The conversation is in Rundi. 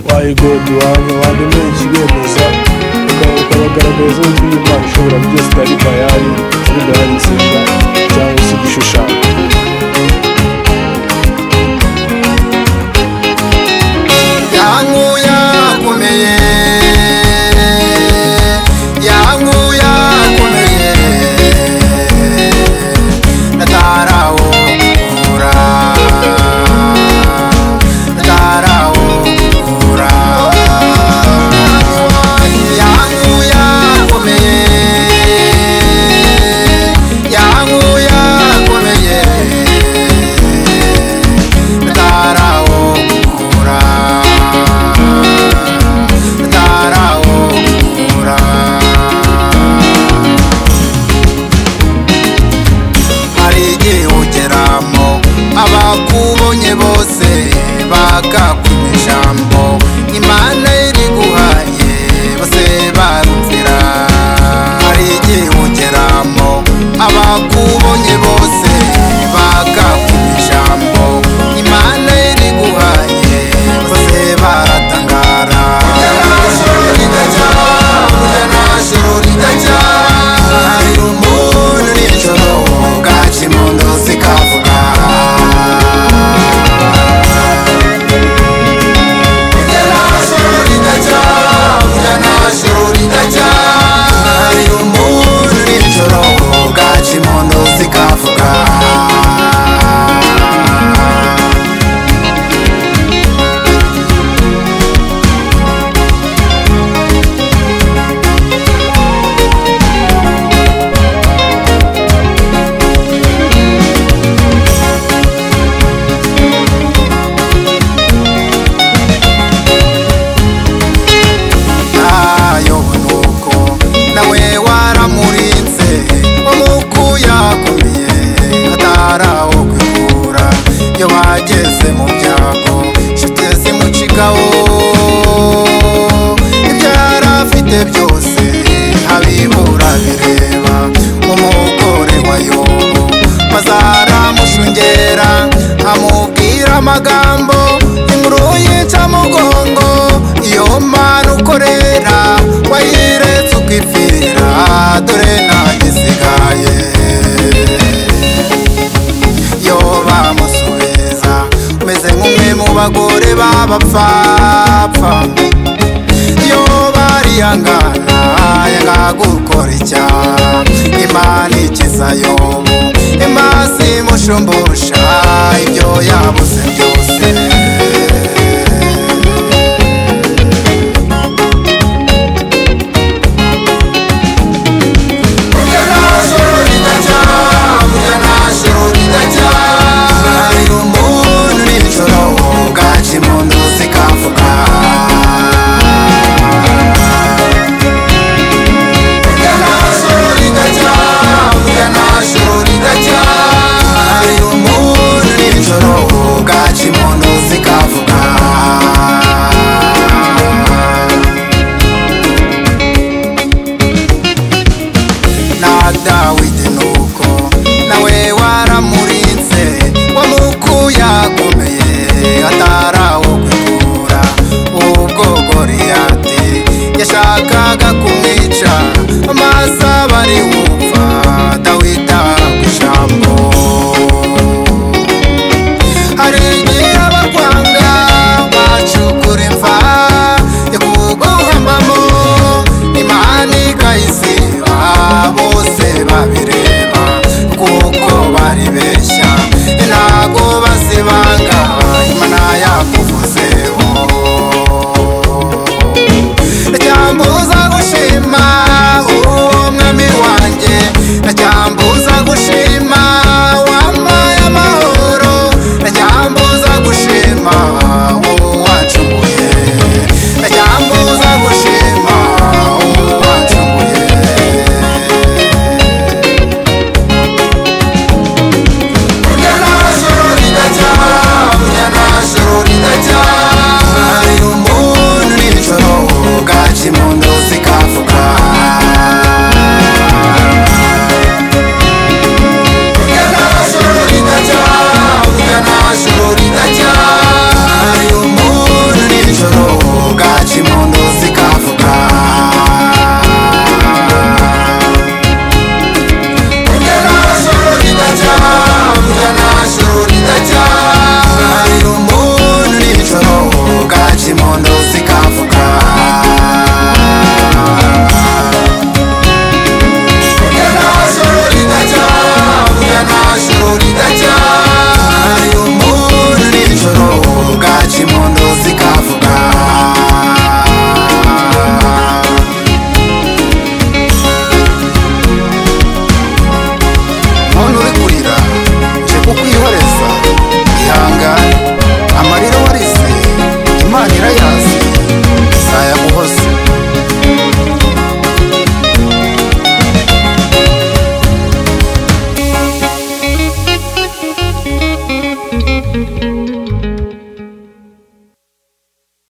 Wayi God wanjye wandemeye ikibemeza, ukabagaragariza yuko iyi Imana ishobora byose, itari Bayali, itari Bayali nsenga cyangwa se igishushanyo. Yankuyakomeye, yankuyakomeye, natarawukura, natarawukura. Yankuyakomeye, yankuyakomeye, natarawukura, natarawukura. Hari igihe ugeramo abakubonye bose bakakwima ijambo, Imana iriguhaye bose barumvira. Hari igihe ugeramo abakubonye bose bakakwima ijambo, Imana iriguhaye bose baratangara. Hari umuntu nijoro bwaca impundu zikavuga. Hari umuntu nijoro bwaca impundu zikavuga. Ayo nuko nawe waramurinze, umukuyakomeye atarawokwikura. Iyo bageze mu byago inshuti zimucikaho, ibyo yari afite byose abibura bireba. Umugore wa Yobu maze aramushungera, amubwira amagambo inkuru y'incamugongo. Iyo Mana ukorera wayiretse ukipfira, dore ntagisigaye. Yo bamusubiza umeze nk'umwe mu bagore b'abapfapfa, yo bariyangana yanga gukora icyaha. Imana ikiza Yobu, Imana imushumbusha ibyo yabuze byose. Hari umuntu nijoro bwaca impundu zikavuga. Hari umuntu nijoro bwaca impundu zikavuga. Na Dawidi nuko nawe waramurinze, wamukuyakomeye atarawokwikura. Ubwo Goliyati yashakaga ku